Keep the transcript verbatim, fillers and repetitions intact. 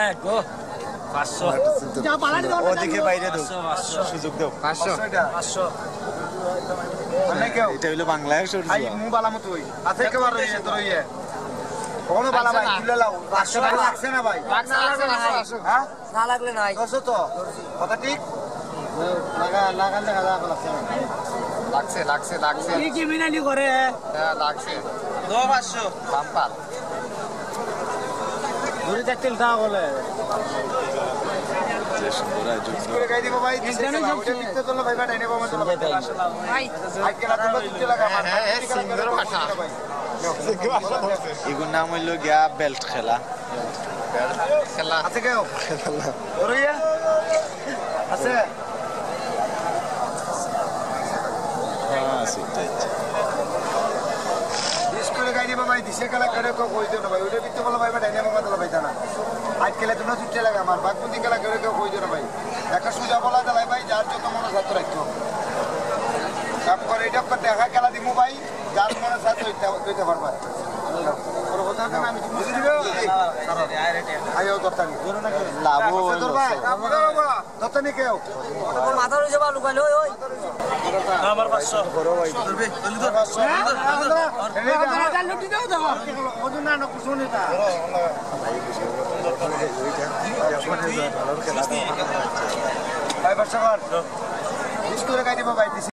এক গো। পাঁচশো। ওদিকে বাইরে দাও। পাঁচশো, পাঁচশো। সুযোগ দাও। পাঁচশো। পাঁচশো। অনেক কেউ। এটা হইলো বাংলাদেশের ভাই, জুয়া। মুখ বালা মতো হই। আছে একেবারে ইয়ে, তোর ইয়ে। কোনো বালা ভাই, তুলে লাও। পাঁচশো লাগছে না ভাই? লাগছে, লাগছে, লাগছে। হ্যাঁ? না লাগলে নাই। দশ তো? কথা ঠিক? লাগা, লাগালে লাগা লাগছে না। লাগছে, লাগছে, লাগছে। কি কি মিনালি করে? হ্যাঁ, লাগছে। দো পাঁচশো। বাম্পার। ঘুরে দেখতে দাও বলে। যে সুন্দর আয়োজন। করে গাই দিব ভাই, দিছে খেলা। ওটা দিতে চলো ভাই, বাট এনে বাবা চলো ভাই। ভাই। আজকে রাতে তো দিতে লাগা আমার। হ্যাঁ, হ্যাঁ, সুন্দর ভাষা। এগুর নাম হইলো গিয়া বেল্ট খেলা। খেলা। আছে কেউ? দৌড়াইয়া? আছে? হ্যাঁ, সেটাই। বিশ করে গাড়ি বাবা, এই দিশে খেলা করে কেউ কই দিও না ভাই। ওইটা বিত্তে বলো ভাই, বাট এনে বাবা দিলা ভাই, জানা। আজ খেলে তোমরা ছুটতে লাগে আমার। বাঘবন্দি খেলা করে কেউ কই দিও না ভাই। একটা সুজা বলা দিলাই ভাই, যার যত মনে সাথে রাখতো। তারপর এটা দেখা খেলা দিমু ভাই। যার মনে চায় তো ইচ্ছা হইতে পারবা। ওর কথা আছে না, আমি বুঝে দিব। আইও, দরকার নেই। লাভ হইলো। দরকার নেই কেউ। ও মাথা রইছে বা লুকাইলে, ওই, ওই। আমার পাঁচশো। পাঁচশো। ভাই, পাঁচশো কর। বিশ করে গাড়ি পাবা, দিছি।